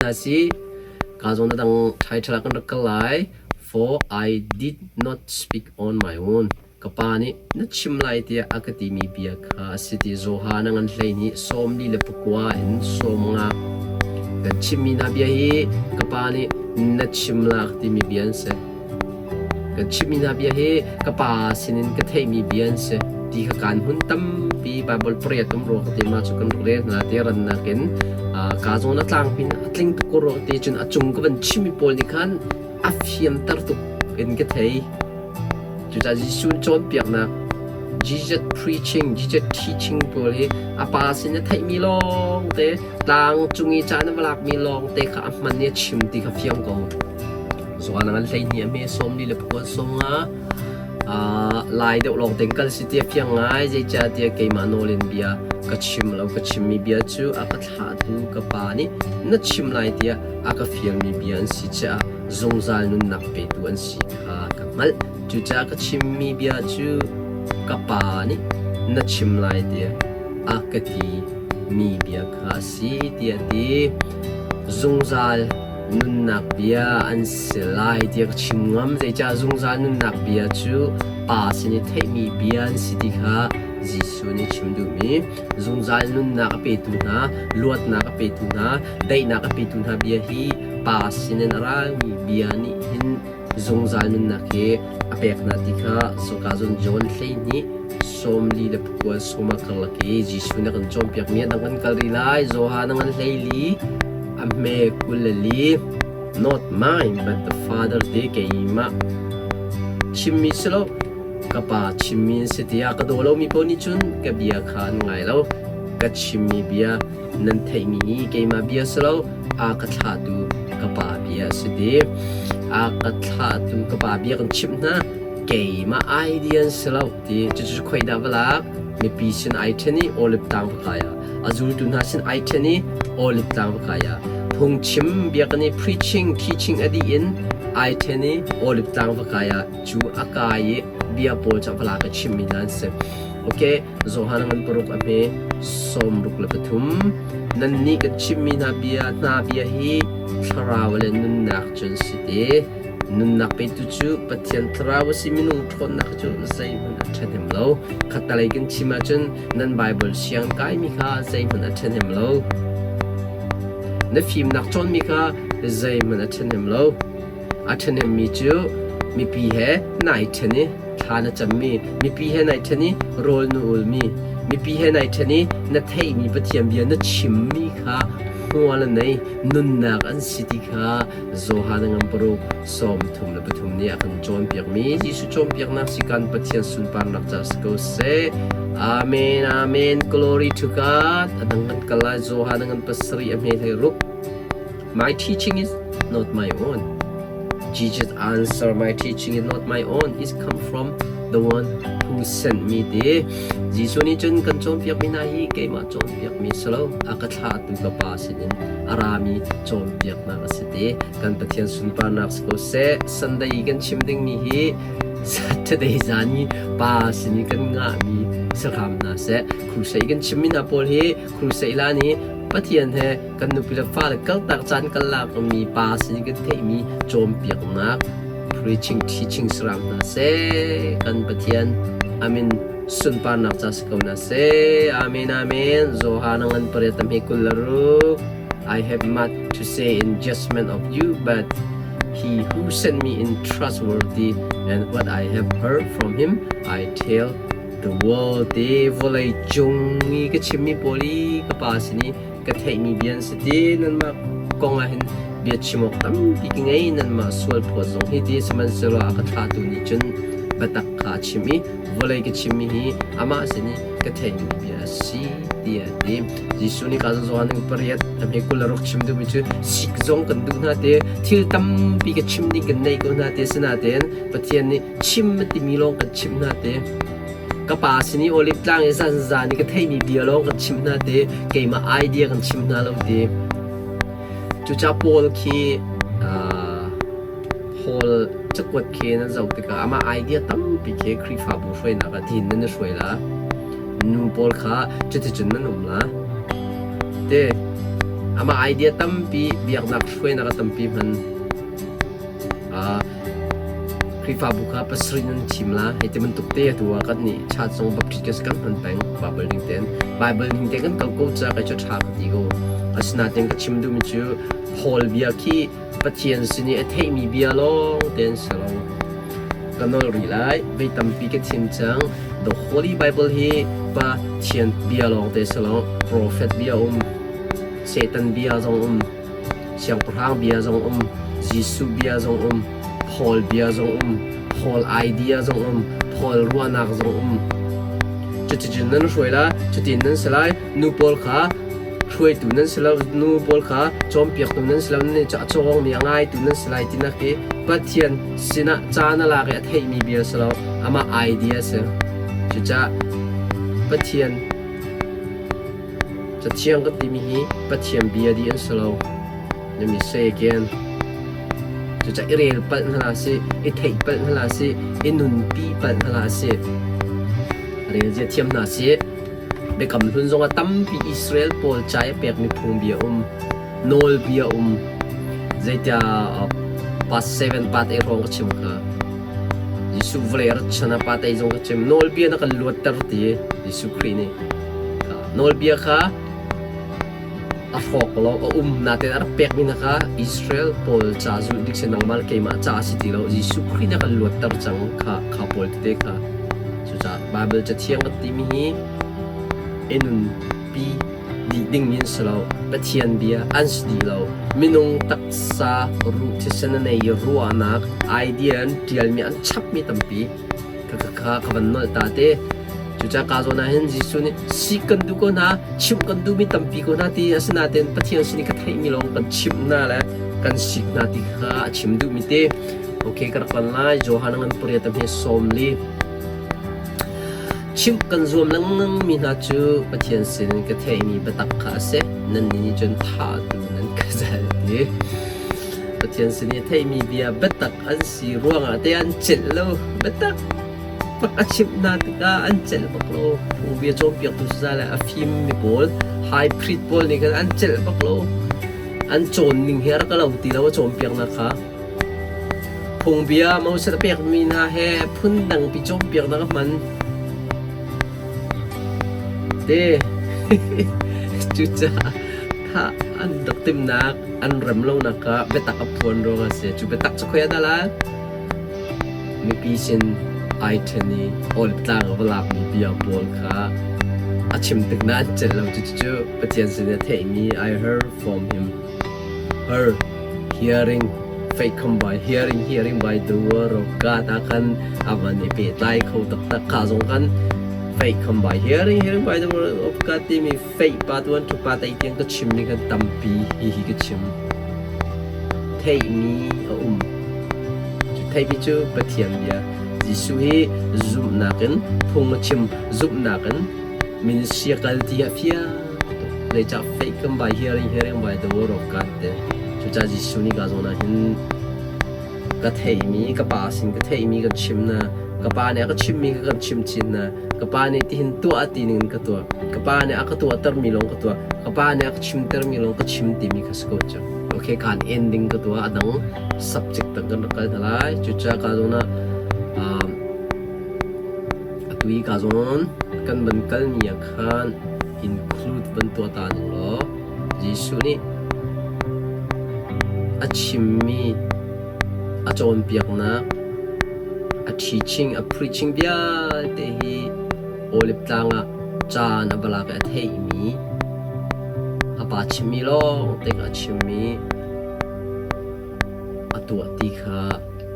Hna sih. Ka zawn a dang title ah kan rak kal lai. For I did not speak on my own. Ka pa nih na chim lai tiah a ka timi bia kha a si ti Johan a ngan hlei nih 44 in 50. Kan chimmi hna bia hi ka pa nih na chim la ka timi bia an si. Kan chimmi hna bia hi ka pa sinin ka theihmi bia an si ti kha kaan hmun tampi Baibal pariat um rua ka ti ma cu kan rak rel hna ti rannak in ka zawn a tlangpin a tling tuk ko rua ka ti cun a cung ka van chimmi pawl nih khan a fiamter tuk in ka thei. Cucaah Jesuh cawnpiaknak Jesus preaching, Jesus teaching pawl hi a pa sin a theihmi lawng te tlang cung i caan a va lakmi lawng te kha a hman i a chim ti kha fiang ko. Zuan ngan 12 a hme 44 sawmnga lai deuh lawng te kal si ti a fiang ngai zeicahtiah keimah nawl in bia ka chim lo ka chimmi bia cu a ka thlahtu ka pa nih na chim lai tiah a ka fialmi bia an si caah zungzal nunnak petu an si kha ka hngalh cucaah ka chimmi bia cu ka pa nih na chim lai tiah a ka ti mi bia kha a si tiah a ti zungzal nunnak bia an si lai tiah ka chim ngam. Zeicah zungzal nunnak bia cu Pa sin i theihmi bia an si ti kha Jesuh nih chim duhmi zungzal nunnak a petu hna, luatnak a petu hna, daihnak a petu hna bia hi Pa sinin a rami bia nih hin zungzal nunnak hi a pek hna ti kha soka cun John 12 44 sawma karlak i Jesuh nih a kan cawnpiakmi a dang kan kal rih lai. Johan a ngan 14 a hme 24 Not mine but the Father ti keimah chimmi si lo ka pa chimmi an si tiah ka daw lomi paoh nih cun ka bia kha an ngai lo. Ka chimmi bia nan theihmi hi keimah bia si lo a ka thlahtu ka pa bia a si ti. A ka thlahtu ka pa bia kan chimh hna keimah idea an si lo ti cucu khoi dah va lak mipi sin ai ṭhen i Olive tlang va kai ah a zultu hna sin ai ṭhen i Olive tlang va kai ah phungchim biakinn i preaching teaching a dih in ai ṭhen i Olive tlang va kai ah cu a kai i bia pawl cu a va lak i chimmi hna an si. Okay, Johan ngan paruk a hme 63 nannih kan chimmi hna bia hna bia hi thlarau le nunnak cun si te. Nunnak petu cu Pathian thlarau a si minung ṭhawnnak cu zeihmanh a ṭhahnem lo. Khattalei kan chim ahcun nan Baibal siang kaimi kha zeihmanh a ṭhahnem lo. Na fimnak cawnmi kha zeihmanh a ṭhahnem lo. A ṭhahnemmi cu mipi he nai ṭhen i thla na cammi, mipi he nai ṭhen i rawl na ulmi, mipi he nai ṭhen i na theihmi Pathian bia na chimmi kha hmual a nei, nunnak an si ti kha Johan ngan paruk 33 nih a kan cawnpiakmi Jesuh cawnpiaknak si kan Pathian sunparnak ca si ko seh. Amen, amen. Glory to God. A dang kan kal lai Johan ngan pasarih a hme hlei ruk. My teaching is not my own. Jesus answer my teaching is not my own. It's come from the one who sent me ti. Jesuh nih cun kan cawnpiakmi hna hi keimah cawnpiakmi si lo a ka thlahtu ka Pa sinin a rami cawnpiaknak a si ti. Kan Pathian sunparnak si ko seh. Sunday kan chim dingmi hi Saturday zan i Pa sin i kan ngahmi si hram hna seh. Crusade kan chimmi hna pawl hi crusade lan i Pathian he kan nupi le fale kaltak caan kan lakmi pa sin kan theihmi cawnpiaknak preaching teaching saram hna seh kan Pathian amin sunparnak ca si ko na seh amen amen Johan ngan pariat tam hi kul le ruk I have much to say in judgment of you but he who sent me in trustworthy and what I have heard from him I tell the world te vawlei cung i ka chimmi pawl i ka pa sin i ka theihmi bia an si ti nanmah kong ah hin bia chim awk tampi ka ngei nanmah sual phawt zong hi ti sihmanhsehlaw a ka thlahtu nih cun biatak kha a chim i vawlei ka chimmi hi amah sin i ka theihmi bia a si tiah a ti Jesuh nih ka zawn ning pariat a hme 26 chim duhmi cu sik zong kan duh hna te thil tampi ka chim ding kan nei ko hna te sinain Pathian nih chim a timi lawng kan chimh hna te ka pa sin i olive tlang i zanzan i ka theihmi bia lawng kan chimh hna te keimah idea kan chim hna lo ti cucaah Paul khi Paul cakuat khi nan zoh tikah amah idea tampi khi Khrihfabu hruainak ah din nan i hruai la nu pawl kha cuticun nan um la te. Amah idea tampi biaknak hruainak a tampi hman. Khrihfabu kha pasarih nan thim la. Hei ti bantuk te atu ah kan nih chat zong Baptist kan hman peng Bible ning tein. Bible ning te kan kal ko ca kai cu ṭha ka ti ko. Asinain ka chim duhmi cu Paul bia khi Pathian sin i a theihmi bia lawng tein si lo. Ka nol rih lai. Voi tampi ka chim cang. The Holy Bible hi Pathian bia lawng te si lo. Prophet bia um, Satan bia zong um, Siangpahrang bia zong um, Jesuh bia zong um, Paul bia zong um, Paul idea zong um, Paul ruahnak zong um. Cuticun nan hruai la, cutin nan si lai. Nu pawl kha hruaitu nan si lo, nu pawl kha cawnpiaktu nan si lo, nan cu a cawngmi a ngaitu nan si lai tinak hi Pathian sinah caan a lak i a theihmi bia si lo, amah idea a si. Cucaah Pathian Cathiang kan timi hi Pathian bia dih an si lo. Let me say again. Cucaah i rel palh hna hlah sih, i theih palh hna hlah sih, i nunpi palh hna hlah sih. Rel zia thiam hna sih. Biakam Hlun zongah tampi Israel pawl ca i a pekmi phungbia um, nawlbia um. Zeitiah part 7 part 8 hrawng ka chim kha. Jesuh vawlei a rat chan ah part 8 zong ka chim. Nawlbia na kan luatter ti Jesuh Khrih nih. Nawlbia kha a hrawk lo, a um nain a rak pekmi hna kha Israel pawl ca zulh dik si nangmah le keimah ca a si ti lo. Jesuh Khrih nih a kan luatter cang kha kha pawl tete kha. Cucaah Baibal Cathiang kan timi hi i nunpi dih dingmi an si lo. Pathian bia an si dih lo. Minung taksa ruh thisen a nei i ruahnak idea an ṭialmi an chapmi tampi. Kha ka van nolh ta te. Cucaah ka zawn ah hin Jesuh nih sik kan duh ko hna, chimh kan duhmi tampi ko hna ti asinain Pathian sin i ka theihmi lawng kan chimh hna le kan sik hna ti kha a chim duhmi te. Okay, ka rak lan lai. Johan ngan pariat am hi 40. Chimh kan zuam lengmangmi hna cu Pathian sin ka theihmi biatak kha a si. Nannih nih cun thahtu nan ka zalh ti. Pathian sin i theihmi bia biatak an si ruangah te an celh lo. Biatak bak a chimh hna tikah an celh bak lo. Phungbia cawnpiaktu saza le a fimmi pawl, high priest pawl nih khan an celh bak lo. An cawn ning hi a rak lo ti lo a cawnpiaknak kha. Phungbia Moses a pekmi hna he phundangpi cawnpiaknak a hman. Te cucaah thah an rak timhnak an rem lonak kha biatak a phuan ruangah a si. Cu biatak cu khoi ah dah la? Mipi sin ai ṭhen i Olive tlang a va lakmi bia pawl kha a chim tik na an celh lo. Cucu Pathian sin i a theihmi I heard from him. Her hearing faith come by hearing, hearing by the word of God ah khan a van i pehtlai kho taktak. Kha zong khan faith come by hearing, hearing by the word of God timi faith pa tuan ṭhu pa tei tiang ka chimmi khan tampi hihi ka chim. Theihmi a um. Cu theihmi cu Pathian bia. Jesuh hi zumhnak in phung a chim, zumhnak in min sia kal ti a fiang tuk. Zeicah faith come by hearing, hearing by the word of God te. Cucaah Jesuh nih ka zawn ah hin ka theihmi, ka pa sin ka theihmi kan chim na, ka pa nih a ka chimmi ka kan chim chin na, Ka pa nih tihin tuah a ti ning in ka tuah. Ka pa nih a ka tuahtermi lawng ka tuah. Ka pa nih a ka chimtermi lawng ka chim timi kha si ko cu. Okay, kaan ending ka tuah. A dang subject dang kan rak kal hna lai. Cucaah ka zawn ah atu i ka zawn kan van kalmi ah khan include van tuah ta ning law Jesuh nih a chimmi A cawnpiaknak, a teaching, a preaching vialte hi Olive Tlang ah caan a va lak i a theihmi, a pa chimmi lawngte kha a chimmi a tuah ti kha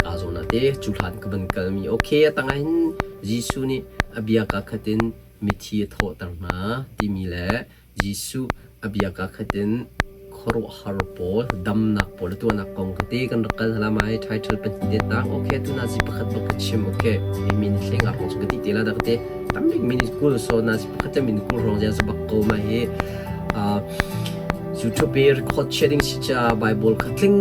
kaa zawn ah te cu hlan ka van kalmi. Okay, a tangah hin Jesuh nih a bia kaa khat in mithi a thawhter hna timi le Jesuh a bia kaa khat in khuaruahhar pawl, damnak pawl a tuahnak kong kha te kan rak kal hna lai mai title pahnih te tang okay tu nazi pakhat bak ka chim okay mi minute hleng ah rong ka ti te la dak te tambik minute 20 so nazi pakhat le minute 20 rong ziang bak ko ma hi. YouTube i record chiah ding si caah Bible kha tling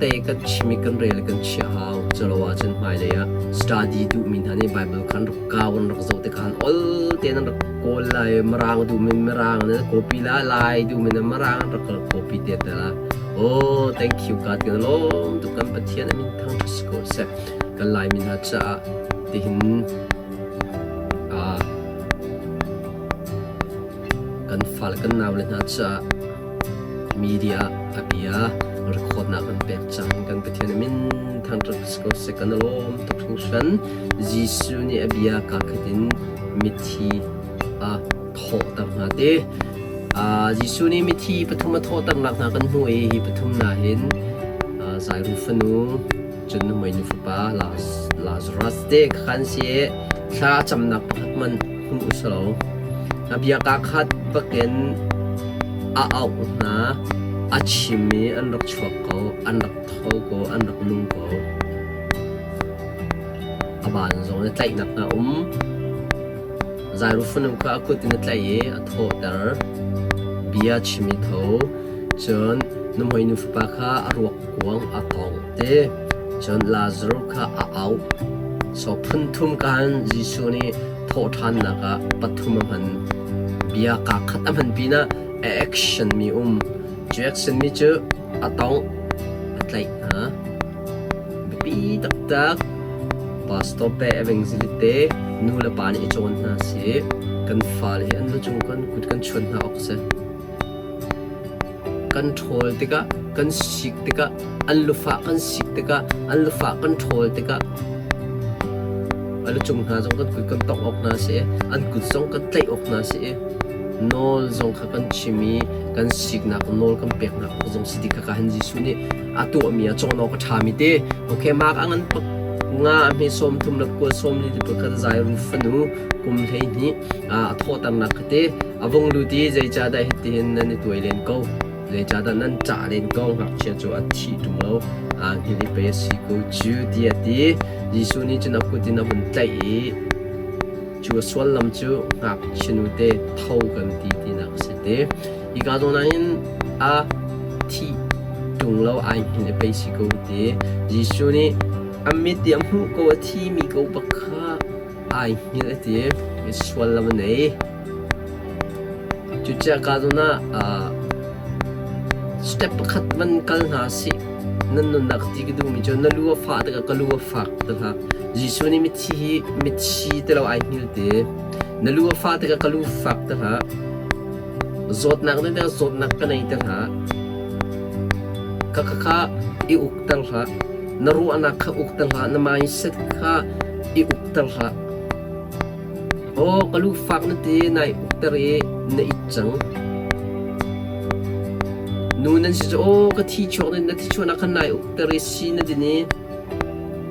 te kan chim i kan rel i kan chiah hau. Culo ahcun hmailei ah study duhmi hna nih Bible kha an rak kau an rak zoh tikah an ol tein an rak kawl lai i Mirang duhmi Mirang in an copy lai, Lai duhmi in Mirang an rak copy te te lai. Oh, thank you God kan lawm tuk kan Pathian a min thangṭhat si ko seh. Kan Laimi hna caah tihin Kan fale kan naule hna caah media a bia record-nak kan pek cang. Kan Pathian a min thangṭhat si ko seh. Kan i lawm tuk hringhran. Jesuh nih a bia kaa khat in mithi a thawhter hna ti. Jesuh nih mithi pathum a thawhternak hna kan hmuh i hi pathum hna hin Zairu fanu, cun nuhmei fapa Lazarus te kha an si i thla a camnak pakhat hmanh hmu u si lo. A bia kaa khat bakin a auh hna, a chim i an rak chuak ko, an rak tho ko, an rak nung ko. A ban zong in tlaihnak hna um. Zairu fanu kha a kut in a tlaih i a thawhter. Bia chim i tho. Cun nuhmei nu fapa kha a ruak kuang a tawngh te. Cun Lazarus kha a auh. So phun thum khan Jesuh nih thawhṭhannak ah pathum a hman. Bia kaa khat a hman pinah a action mi um. Cu action mi cu a tawngh, a tlaih hna. Biapi taktak pastor pe evangelist te nu le pa nih i cawn hna sih. Kan fale hi an lucung kan kut kan chuan hna awk a si. Kan ṭhawl tikah, kan sik tikah, an lufah kan sik tikah, an lufah kan ṭhawl tikah a lucung hna zong kan kut kan tongh awk hna a si i an kut zong kan tlaih awk hna a si i nawl zong kha kan chim i kan siknak nawl kan peknak awk zong si ti kha ka han Jesuh nih a tuahmi a cawn awk a ṭhami te. Okay, mark a ngan pak nga a hme sawm thum le kua sawm li pakhat Zairu fanu kum 12 a thawhternak kha te a vung lut i zeicahdah hitihin nan i tuai len ko zeicahdah nan ṭah len ko ngakchia cu a thih ṭung lo aa hngilh i pei a si ko cu tiah a ti Jesuh nih cun a kut in a vun tlaih i cu a suallam cu ngakchia nute tho kan ti tinak a si te hika zawn ah hin a thih ṭung lo ai hngilh i pei si ko ti Jesuh nih a mit i a hmuh ko a thimi ko bak kha ai hngilh a ti i suallam a nei. Cucaah ka zawn ah step pakhat van kal hna sih nan nunnak ti ka duhmi cu na lu a fah tikah ka lu a fak ti hlah. Jesuh nih mithi hi mithi ti lo ai hngil ti. Na lu a fah tikah ka lu fak ti hlah. Zawtnak na tikah zawtnak ka nei ti hlah. Ka kha kha i ukter hlah. Na ruahnak kha ukter hlah. Na mindset kha i ukter hlah. Aw ka lu fak na ti nai ukter i na it cang. Nu nan si cu aw ka thi chuak na na thi chuahnak khan nai ukter i si na din i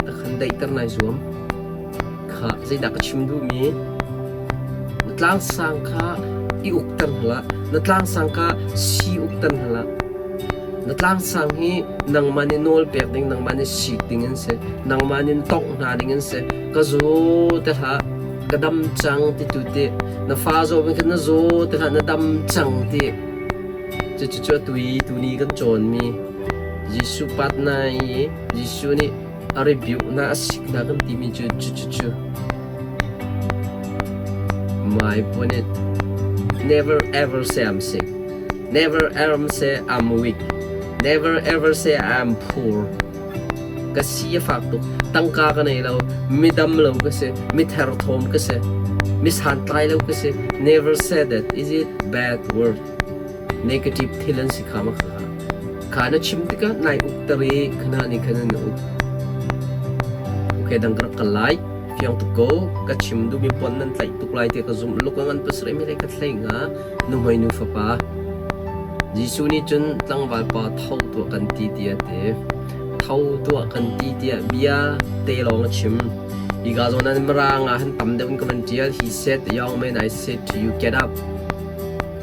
na khan daihter nai zuam. Kha zeidah ka chim duhmi? Na tlangsang kha i ukter hlah. Na tlangsang kha si ukter hlah. Na tlangsang hi nangmah nih nawl pek ding, nangmah nih sik ding an si. Nangmah nih tongh hna ding an si. Ka zaw te hlah, ka dam cang ti tu ti. Na fa zaw khin na zaw te hlah, na dam cang ti. Cucu atu i tuni kan cawnmi Jesuh patna i Jesuh nih a rebuke na a sik na kan timi cu cucu My point never ever say I'm sick. Never ever say I'm weak. Never ever say I'm poor. Ka si a fak tuk. Tangka ka nei lo. Mi dam lo ka si. Mi therthawm ka si. Mi santlai lo ka si. Never say that. Is it bad word? Negative thil an si kha ma kha. Kha na chim tikah nai ukter i khana nih khan an uk. Okay, dang ka rak kal lai. Fiang tuk ko. Ka chim duhmi pon nan tlaih tuk lai ti ka zumh. Luk a ngan pasarih mi le ka thlei nga. Nuhmei nu fapa. Jesuh nih cun tlangval pa tho tuah kan ti tiah a ti. Tho tuah kan ti tiah bia te lawng a chim. Hi ka zawn ah Mirang ah han tam deuh in ka van ṭial. He said, the young man, I said to you, get up.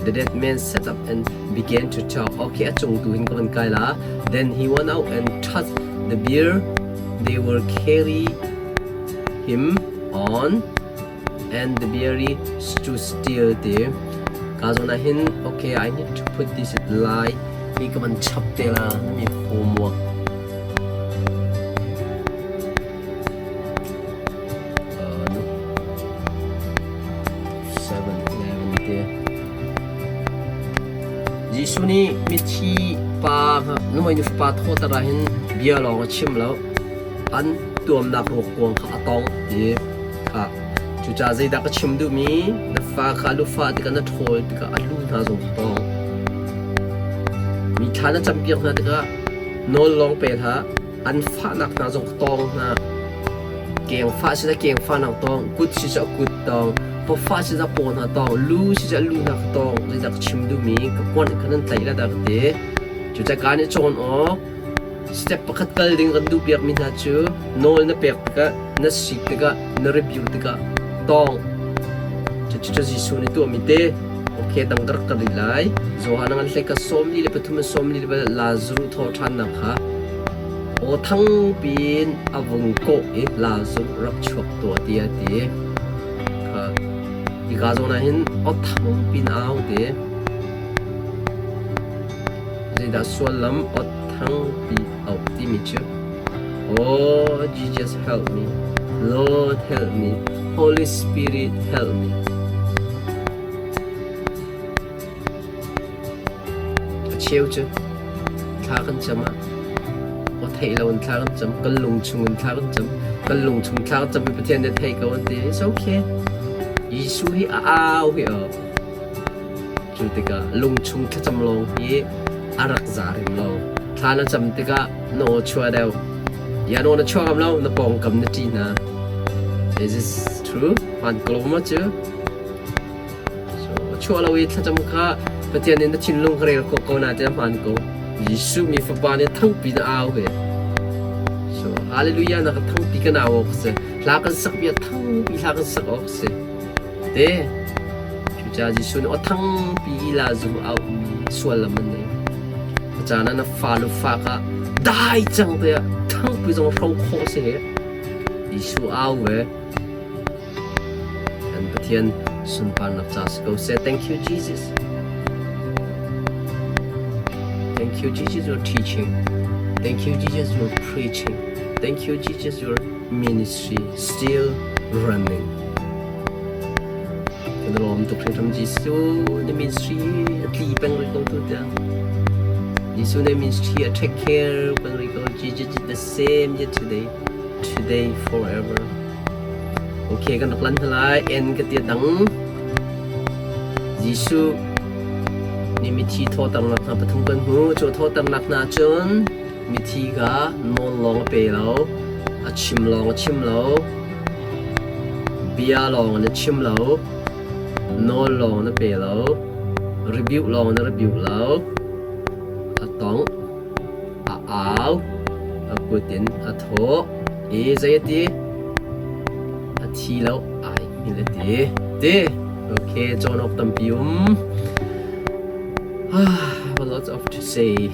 The dead man sat up and began to talk. Okay, a cung tu hin ka van kai la. Then he went out and touched the bier they were carry him on and the bier stood still ti. Ka zawn ah hin okay, I need to put this lai. Hi ka van chap te la mi homework. No. 7 11 te. Jesuh nih mithi pa numai nu fapa thawter ah hin bia lawng a chim lo. An tuamnak ruak kuang kha a tawngh ti kha. Cucaah zeidah ka chim duhmi na fa kha lufa tikah na ṭhawl tikah a lu hna zong kha tawng. Mi thla na campiak hna tikah nawl lawng pe hlah, an fahnak hna zong kha tawng hna. Keng fah si keng fahnak tawng, kut si seh kut tawng, paw fah si paw hna tawng, lu si seh lu hna kha tawng. Zeidah ka chim duhmi ka kuan kha nan tlaih la dah ka ti. Cucaah kaan i cawn awk Step pakhat kal ding kan duhpiakmi hna cu nawl na pek tikah, na sik tikah, na review tikah tawng. Cucu Jesuh nih tuahmi te okay dang ka rak ka rih lai. Johan ngan hlei ka 43 44 Lazarus thawh ṭhannak kha aw thang piin a vung kawh i Lazarus rak chuak tuah tiah a ti. Kha hika zawn ah hin aw thang piin a au ti. Zeidah sullam awt thangpi auh timi cu? Oh, Jesus help me. Lord help me. Holy Spirit help me. A cheu cu thla kan cam ah aw theih lo in thla kan cam, kan lung chung in thla kan cam, kan lung chung thla kan cam i Pathian nih a thei ko an ti. It's okay. Jesuh hi a au hi aw. Cu tikah lungchung thlacam lawng hi a rak za rem lo. Thla na cam tikah na aw chuah deuh. Ya naw na chuah ngam lo, na pawngkam na ṭih hna. Is this true? Hmaan ko lo maw cu? So, chuah lo i thlacam kha Pathian nih na thinlung ka rel khawh ko na ti hmaan ko. Jesuh mi fapa nih thangpi na au ve. So, hallelujah na ka thangpi kan au awk si. Hla kan sak bia thangpi hla kan sak awk si. Te, cucaah Jesuh nih aw thangpi i Lazarus a auhmi suallam an nei. A caan ah na fa lu fak ah dai cang tiah thangpi zong hro khawh si he. Jesuh au ve. Kan Pathian sunparnak ca si ko seh. Thank you Jesus. Thank you Jesus your teaching. Thank you Jesus your preaching. Thank you Jesus your ministry still running. Kan lawm tuk hringhran Jesuh na ministry a tli peng rih ko tu tiang. Jesuh na ministry a take care peng rih ko. Jesus is the same yesterday, today, forever. Okay, kan rak lan hna lai. En ka tia dang. Jesuh nih mithi thawhternak hna pathum kan hmu. Cu thawhternak hna cun mithi kha nawl lawng a pe lo, a chim lawng a chim lo, Bia lawng na chim lo, nawl lawng na pe lo, rebuke lawng na rebuke lo. A tongh, a au, a kut in a thawh i zei a ti? A thi lo, ai hngilh a ti. Ti? Okay, cawn awk tampi um. Ah, a lot of to say.